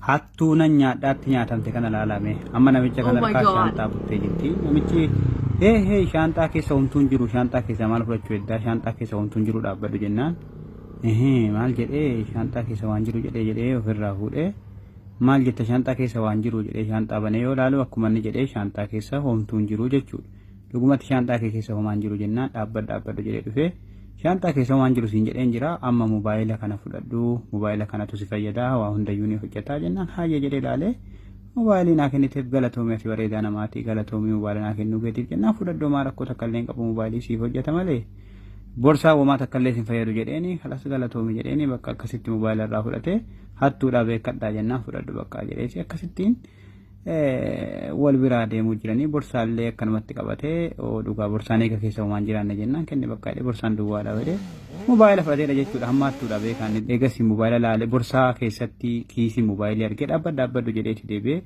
Hattuu nan nyaadhaatti nyaatamte kana laalame. Amma namicha Oh kana my harkaa God. shaanxaa buttee jirti. Namichi hee hee, shaanxaa keessa homtuu hin jiru, shaanxaa keessa maal fudhachuu eddaa, shaanxaa keessa homtuu hin jiru, dhaabbadhu jennaan. Ehee, maal jedhee, shaanxaa keessa waan jiru jedhee jedhee ofirraa fuudhee, maal jetta, shaanxaa keessa waan jiru jedhee shaanxaa banee yoo ilaalu, akkuma inni jedhee shaanxaa keessa homtuu hin jiru jechuudha. Dhugumatti shaanxaa kee keessa homaan jiru jennaan, dhaabbadhu dhaabbadhu jedhee dhufee, shaanxaa keessa homaan jiru siin jedheen jira, amma mobaayila kana fudhadhu, mobaayila kanatu si fayyada, waa hundayyuu ni hojjetaa jennaan, hayyee jedhee ilaalee mobaayilii naa kenniteef galatoomii, ati bareedaa namaati, galatoomii mobaayila naa kennuu keetiif jennaan, fudhadhu, homaa rakkoo takka illee hin qabu, mobaayilii siif hojjeta malee borsaa homaa takka illee sin fayyadu jedheeni, kalas galatoomii jedheeni, bakka akkasitti mobaayila irraa fudhatee, hattuudhaa beekadhaa jennaan, fudhadhu bakka jedheeti akkasittiin wal biraa deemuu jiranii, borsaallee akkanumatti qabatee, oo dhugaa borsaan eega keessa homaan jiraanne jennaan, kenni bakka jedhee, borsaan duwwaadha jedhee mobaayila fudhateedha jechuudha. Hamma hattuudha beekaan. Eegas mobaayila laale, borsaa keessatti kiisii mobaayilii argee, dhaabbadhu dhaabbadhu jedheeti deebi'ee,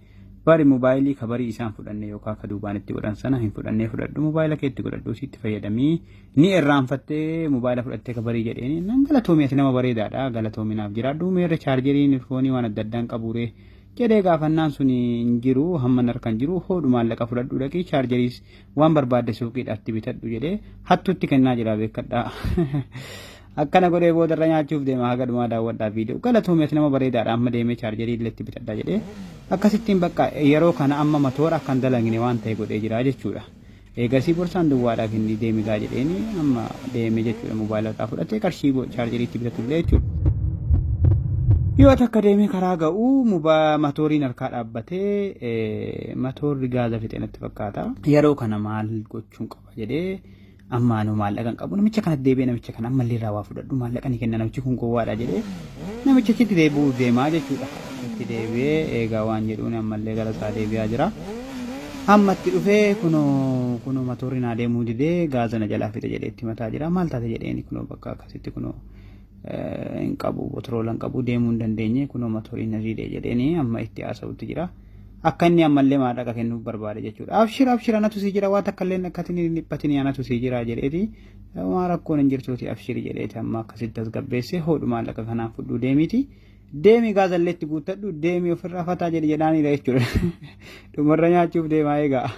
bari mobaayilii ka barii isaan fudhanne yookaan ka duubaan itti godhan sana hin fudhannee, fudhadhu, mobaayila keetti godhadhu, sitti fayyadamii, ni irraanfattee mobaayila fudhattee ka barii jedheeni. Nan galatoomii, ati nama bareedaadha, galatoominaaf jiraadhu, meerre chaarjeriin foonii waan adda addaan qabuuree jedhee gaafannaan, sun hin jiru, hamma harka hin jiru, hoodhu maallaqa fudhadhu, dhaqii chaarjeriis waan barbaadde suuqiidhaatti bitadhu jedhee hattuutti kennaa jira, beekadhaa. Akkana godhee boodarra nyaachuuf deema. Haga dhumaa daawwadhaa viidiyoo. Galatoomii, ati nama bareedaadha, amma deemee chaarjerii illee itti bitadha jedhee akkasittiin bakka yeroo kana amma matoora akkan dalagne waan ta'e godhee jira jechuudha. Eegasii borsaan duwwaadhaa kenni deemigaa jedheeni, amma deeme jechuudha, mobaayila irraa fudhatee qarshii chaarjerii itti bitatullee jechuudha. Yoo takka deemee karaa ga'u mubaa matooriin harkaa dhaabbatee, matoorri gaaza fixe natti fakkaata. Yeroo kana maal gochuun qaba jedhee, amma anuu maallaqa hin qabu, namicha kanatti deebi'ee, namicha kana ammallee irraa waa fudhadhu, maallaqa ni kenna, namichi kun gowwaadha jedhee namicha achitti deebi'uuf deemaa jechuudha. Itti deebi'ee eegaa waan jedhuun ammallee gara isaa deebi'aa jira. Amma itti dhufee, kunoo kunoo matoorri naa deemuu didee, gaaza na jalaa fixe jedhee itti mataa jira. Maal taate jedheeni, kunoo bakka akkasitti kunoo hin qabu, botiroola hin qabu, deemuu hin dandeenye, kunoo matooriin na didee jedheeni amma itti haasa'utti jira. Akka inni ammallee maallaqa kennuuf barbaade jechuudha. Abshir abshir, anatu sii jira, waa takka illee akkatiin hin dhiphatin, anatu sii jira jedheeti, waan rakkoon hin jirtuuti abshiri jedheeti, amma akkasitti tasgabbeessee, hoodhu maallaqa kanaan fudhuu deemiiti. Deemi gaazallee itti guuttadhu, deemi ofirraa fataa jedhi jedhaanidha jechuudha. Dhumarra nyaachuuf deemaa eegaa.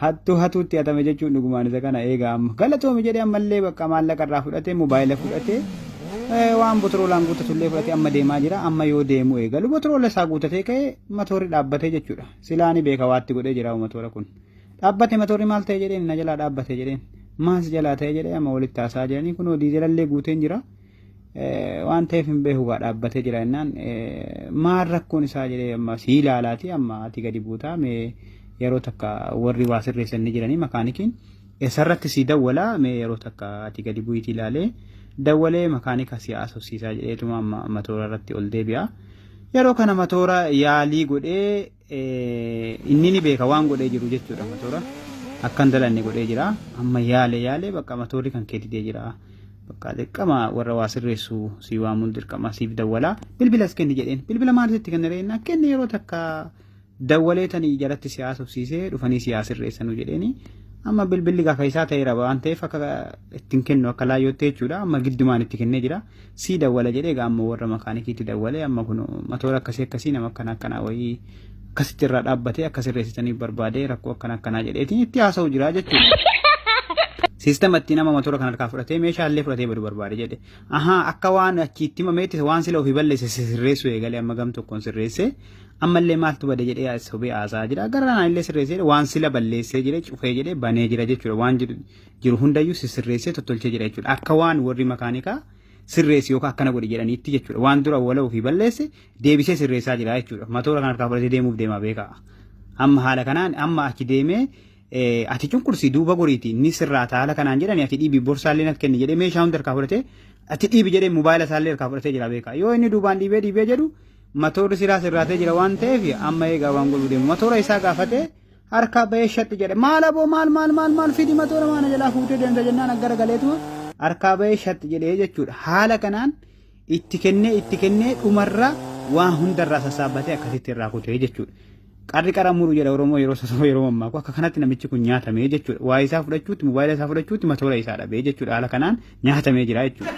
Hattuu hatuutti hatame jechuun dhugumaan isa kana eegaa. Amma galatoomi jedhee ammallee bakka maallaqa irraa fudhatee, mobaayila fudhatee, waan botiroolaan guuttatullee fudhatee amma deemaa jira. Amma yoo deemu eegalu botiroola isaa guuttatee ka'ee matoorri dhaabbatee jechuudha. Silaa ni beeka, waatti godhee jira matoora kun. Dhaabbate matoorri, maal ta'e jedheen, na jalaa dhaabbate jedheen. Maal si jalaa ta'e jedhee, amma walitti haasa'aa jiranii, kunoo diizelallee guuteen jira. Waan ta'eef hin beeku gaa, dhaabbatee jira jennaan, maal rakkoon isaa jedhee, amma sii ilaalaati, amma ati gadi buutaa, mee yeroo takka warri waa sirreessan ni jiranii, makaanikiin eessarratti sii dawwalaa, mee yeroo takka ati gadi bu'iitii ilaalee dawwalee makaanika si haasofsiisaa jedheetuma amma matoora irratti ol deebi'a. Yeroo kana matoora yaalii godhee, inni ni beeka waan godhee jiru jechuudha, matoora akkan dalanne godhee jira. Amma yaale yaale, bakka matoorri kan kee didee jira. Bakka dirqama warra waa sirreessu si waamuun dirqama, siif dawwalaa, bilbilas kenni jedheen. Bilbila maal sitti kenna reennaa, kenni, yeroo takka dawwalee tanii jalatti si haasofsiisee dhufanii si haa sirreessanuu jedheeni. Amma bilbilli gaafa isaa ta'eera waan ta'eef akka ittiin kennu akka laayyootti jechuudha. Amma giddumaan itti kennee jira. Sii dawwala jedhee egaa amma warra makaanikiitti dawwalee, amma kun matoora akkasii akkasii nama akkana akkanaa wayii akkasitti irraa dhaabbatee akka sirreessitaniif barbaadee, rakkoo akkana akkanaa jedheetiin itti haasa'u jira jechuudha. Siistama ittiin nama matoora kan harkaa fudhatee meeshaalee fudhatee badu barbaade jedhe. Ahaa, akka waan achiitti himameetti waan sila ofii balleesse sirreessuu eegalee, amma gam tokkoon sirreessee, ammallee maaltu bade jedhee sobee haasa'aa jira. Gara kanaan illee sirreessee waan sila balleessee jedhee cufee jedhee banee jira jechuudha. Waan jiru hundayyuu sisirreessee tottolchee jira jechuudha. Akka waan warri makaanikaa sirreessi yookaan akkana godhi jedhaniitti jechuudha. Waan dura wala ofii balleesse deebisee sirreessaa jira jechuudha. Matoora kan harkaa fudhatee deemuuf deema beekaa. Amma haala kanaan amma achi deemee, ati cunqursi duuba goriiti inni sirraata haala kanaan jedhani, ati dhiibi, borsaallee natti kenni jedhee, meeshaa hunda harkaa fudhatee, ati dhiibi jedhee mobaayila isaallee harkaa fudhatee jira beekaa. Yoo inni duubaan dhiibee dhiibee jedhu matoorri silaa sirraatee jira waan ta'eef, amma eegaa waan godhuu deemu, matoora isaa gaafatee harkaa bahee shatti jedhe. Maal aboo, maal maal maal maal, fidi matoora, maana jalaa fuutee deemta jennaan, gara galeetuma harkaa bahee shatti jedhee jechuudha. Haala kanaan itti kennee itti kennee, dhumarra waan hundarraa sassaabbatee akkasitti irraa kutee jechuudha. Qarri qara muru jedha Oromoo yeroo sosoo yeroo mammaaku. Akka kanatti namichi kun nyaatamee jechuudha. Waa isaa fudhachuutti, mobaayila isaa fudhachuutti matoora isaa dhabee jechuudha. Haala kanaan nyaatamee jira jechuudha.